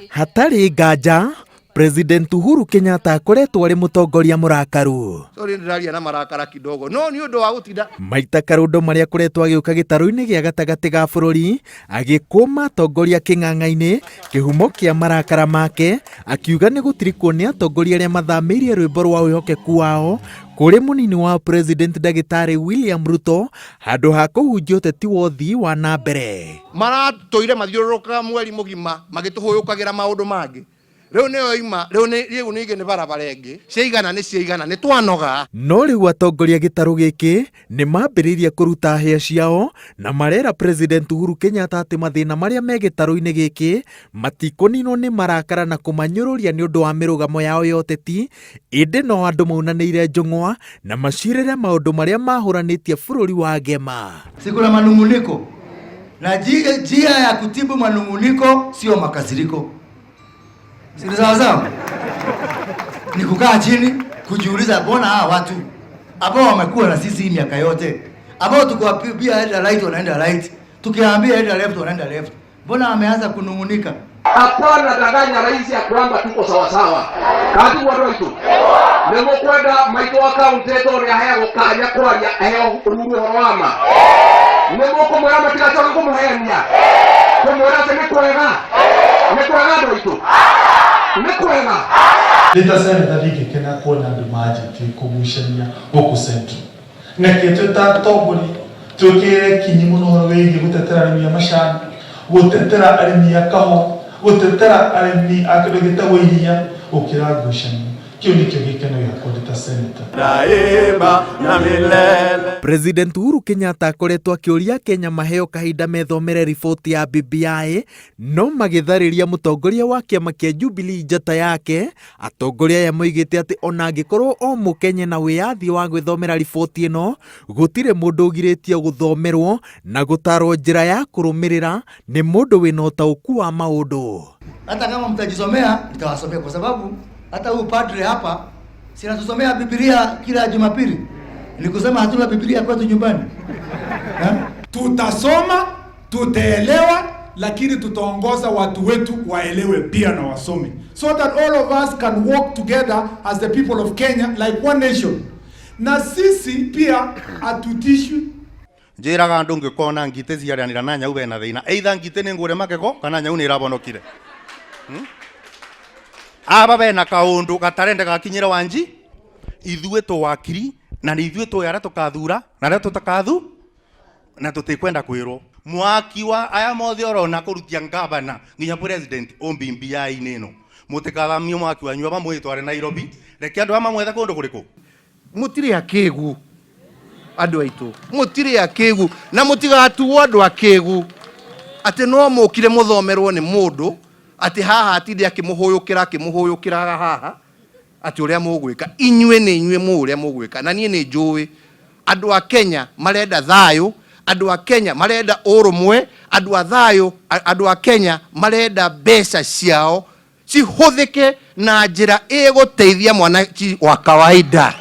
Hatarĩ nganja, President Uhuru Kenyatta akoretwo arĩ mũtongoria mũrakaru. Sorry, ndĩraria na marakara kidogo no nĩ ũndũ wa gũtinda. Maita karũndo marĩa akoretwo agĩũka gĩtarũ-inĩ gĩa gatagatĩ ga bũrũri agĩkũma atongoria kĩng'ang'a-inĩ kĩhumo kĩa marakara make, akiuga nĩ gũtirikwo nĩ atongoria arĩa mathamĩirie rwĩmbo rwa wĩhokeku wao kũrĩ mũnini wa President Ndagĩtarĩ William Ruto handũ ha kũhunjia ũteti wa ũthii wa na mbere. Maratũire mathiũrũrũkaga mweri mũgima magĩtũhũyũkagĩra maũndũ mangĩ. Rĩu nĩyo ima rĩu nĩ rĩu ningĩ nĩ barabara ĩngĩ ciaigana nĩ ciaigana nĩ twanoga. No rĩu atongoria gĩtarũ gĩkĩ nĩ mambĩrĩirie kũruta hĩa ciao na marera President Uhuru Kenyatta atĩ mathĩna marĩa me gĩtarũ-inĩ gĩkĩ matikũninwo nĩ marakara na kũmanyũrũria nĩ ũndũ wa mĩrũgamo yao ya ũteti, ĩndĩ no andũ maunanĩire njũng'wa na macirĩre maũndũ marĩa mahũranĩtie bũrũri wa ngema. Si kuna manunguniko na njia ya kutibu manunguniko sio makasiriko, si ni sawa sawa? Ni kukaa chini kujiuliza, mbona hawa watu ambao wamekuwa na sisi hii miaka yote, ambao tukiwaambia enda right wanaenda right, tukiwaambia enda left wanaenda left, mbona wameanza kunungunika? Hapana danganya rais ya kwamba tuko sawasawa kati andũ aitũ nĩ mũkwenda maitũ wa kaunti tondũ nĩ aheagwo kanya kwaria aheo ũhuru ũhoro wa ma nĩ mũkũmwĩra matigacoke kũmũhenia kũmwĩra atĩ nĩ kwega nĩ kwega andũ aitũ nĩ kwega. Ndĩ ta senator ndingĩkena kuona andũ manjĩtie kũgucania gũkũ Central. Neke twĩ ta atongoria twĩkĩrĩre kinyi mũno ũhoro wĩgiĩ gũtetera arĩmi a macani, gũtetera arĩmi a kahũa, gũtetera arĩmi a kĩndũ gĩtagwo iria gũkĩra ngucanio. Kĩu nĩkĩo gĩkeno gĩakwa ndĩ ta senator. Daima na milele. President Uhuru Kenyatta akoretwo akĩũria Kenya maheo kahinda methomere riboti ya BBI no magĩtharĩria mũtongoria wa kĩama kĩa Jubilee njata yake. Atongoria aya moigĩte atĩ ona angĩkorwo o mũkenya na wĩyathi wa gwĩthomera riboti ĩno, gũtirĩ mũndũ ũgirĩtio gũthomerwo na gũtarwo njĩra ya kũrũmĩrĩra nĩ mũndũ wĩna ũtaũku wa maũndũ. Hata kama mtajisomea, nitawasomea kwa sababu hata huyu padre hapa si anatusomea Biblia kila Jumapili. Ni kusema hatuna Biblia kwetu nyumbani eh? Tutasoma, tutaelewa, lakini tutaongoza watu wetu waelewe pia na wasome, so that all of us can work together as the people of Kenya like one nation. Na sisi pia hatutishwi. Njĩraga andũ ngĩkona ngitĩ ciaranĩra na nyau bena thĩna, either ngitĩ nĩ ngũre magego kana nyau nĩ ĩrabonokire. Aba bena kaũndũ gatarenda gakinyĩra wanji ithuĩ tũwakiri na nĩ ithuĩ tũĩ arĩa tũkathura na arĩa tũtakathu na tũtikwenda kwĩrwo mwaki wa aya mothe ũrona kũrutia ngavana nginya president ũmbimbiai-inĩ ĩno mũtikathamie mwaki wanyu aba mwĩtware Nairobi reke andũ aya mamwethe kũndũ kũrĩkũ. Mũtirĩ akĩgu andũ aitũ, mũtirĩ akĩgu na mũtigatuo andũ akĩgu atĩ no mũkire mũthomerwo nĩ mũndũ atĩ haha atinde akĩmũhũyũkĩra akĩmũhũyũkĩraga haha atĩ ũrĩa mũgwĩka. Inyuĩ nĩ inyuĩ mũĩ ũrĩa mũgwĩka na niĩ nĩ njũĩ andũ a Kenya marenda thayũ, andũ a Kenya marenda ũrũmwe, andũ a thayũ, andũ a Kenya marenda mbeca ciao cihũthĩke na njĩra ĩgũteithia mwananchi wa kawaida.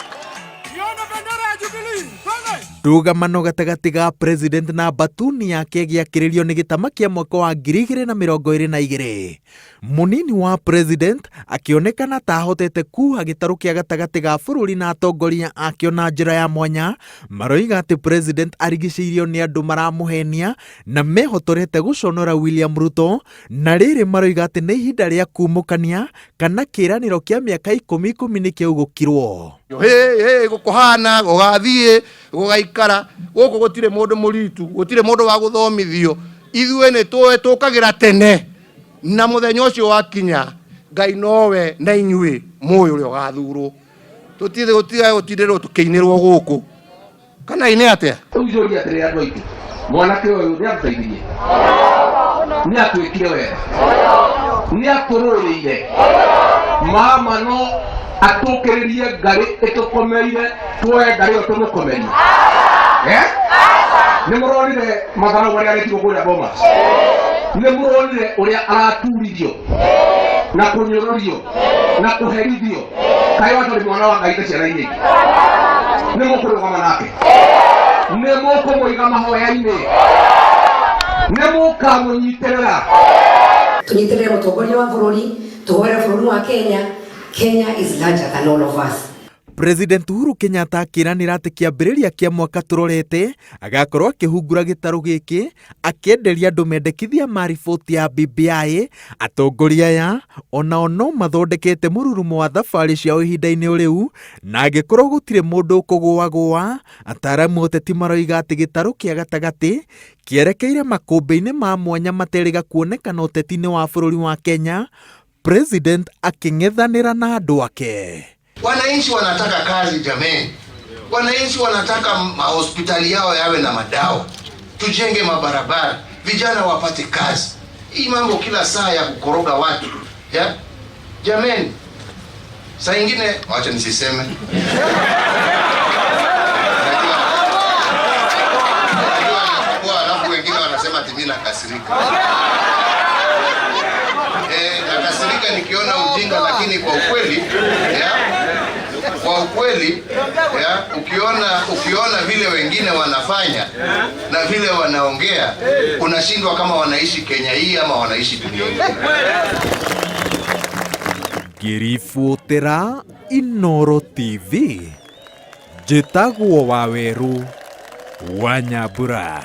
Ndũgamano gatagatĩ ga president na batuni yake gĩakĩrĩrio nĩ gĩtama kĩa mwaka wa 2022. Mũnini wa president akĩonekana ta ahotete kuha gĩtarũ kĩa gatagatĩ ga bũrũri na atongoria akĩo na njĩra ya mwanya, maroiga atĩ president arigicĩirio nĩ andũ maramũhenia na mehotorete gũconora William Ruto, na rĩrĩ maroiga atĩ nĩ ihinda rĩa kumũkania kana kĩĩranĩro kĩa mĩaka ikũmi ikũmi nĩkĩaugũkirwo. Hĩ hĩ gũkũhana gũgathiĩ gũgaikara gũkũ gũtirĩ mũndũ mũritu, gũtirĩ mũndũ wa gũthomithio. Ithuĩ nĩ tũĩ tũkagĩra tene na mũthenya ũcio wakinya Ngai nowe na inyuĩ mũĩ ũrĩa ũgathurwo. Tũtirĩ gũtiga gũtindĩrwo tũkĩinĩrwo gũkũ kana inĩ atĩa. Rĩu njũrie atĩrĩ andũ aitũ, mwanake ũyũ nĩ atũteithirie, nĩ atwĩkire wega, nĩ atũrũĩrĩire. Mama no atũkĩrĩrie ngarĩ ĩtũkomeire, tuoye ngarĩ ĩyo tũmũkomerie. Eh? Nĩ mũronire matharau marĩa arekirwo kũrĩa Bomas? Nĩ mũronire ũrĩa araturirio na kũnyũrũrio na kũherithio? Kaĩ watarĩ mwana wa Ngai ta ciana iria ingĩ? Nĩ mũkũrũgama nake, nĩ mũkũmũiga mahoya-inĩ, nĩ mũkamũnyitĩrĩra. Tunyitirire mutongoria wa bururi, tuhoere bururi wa Kenya. Kenya is larger than all of us. President Uhuru Kenyatta akĩranĩra atĩ kĩambĩrĩria kĩa mwaka tũrorete agakorwo akĩhungura gĩtarũ gĩkĩ akĩenderia andũ mendekithia ma riboti ya BBI. Atongoria aya onao no mathondekete mũrurumo wa thabarĩ ciao ihinda-inĩ o rĩu, na angĩkorwo gũtirĩ mũndũ ũkũgũagũa, ataaramu a ũteti maroiga atĩ gĩtarũ kĩa gatagatĩ kĩerekeire makũmbĩ-inĩ ma mwanya materĩga kuonekana ũteti-inĩ wa bũrũri wa Kenya, President akĩng'ethanĩra na andũ ake. Wananchi wanataka kazi jameni, wananchi wanataka mahospitali yao yawe na madawa, tujenge mabarabara, vijana wapate kazi. Hii mambo kila saa ya kukoroga watu ya jameni, saa ingine wacha nisiseme. Najua alafu wengine wanasema ati mimi nakasirika. Nakasirika nikiona ujinga, lakini kwa ukweli ya, kwa ukweli ya, ukiona vile wengine wanafanya na vile wanaongea, unashindwa kama wanaishi Kenya hii ama wanaishi dunia hii. Ngĩribotera Inooro TV, njĩtagwo Wawerũ wa Nyambura.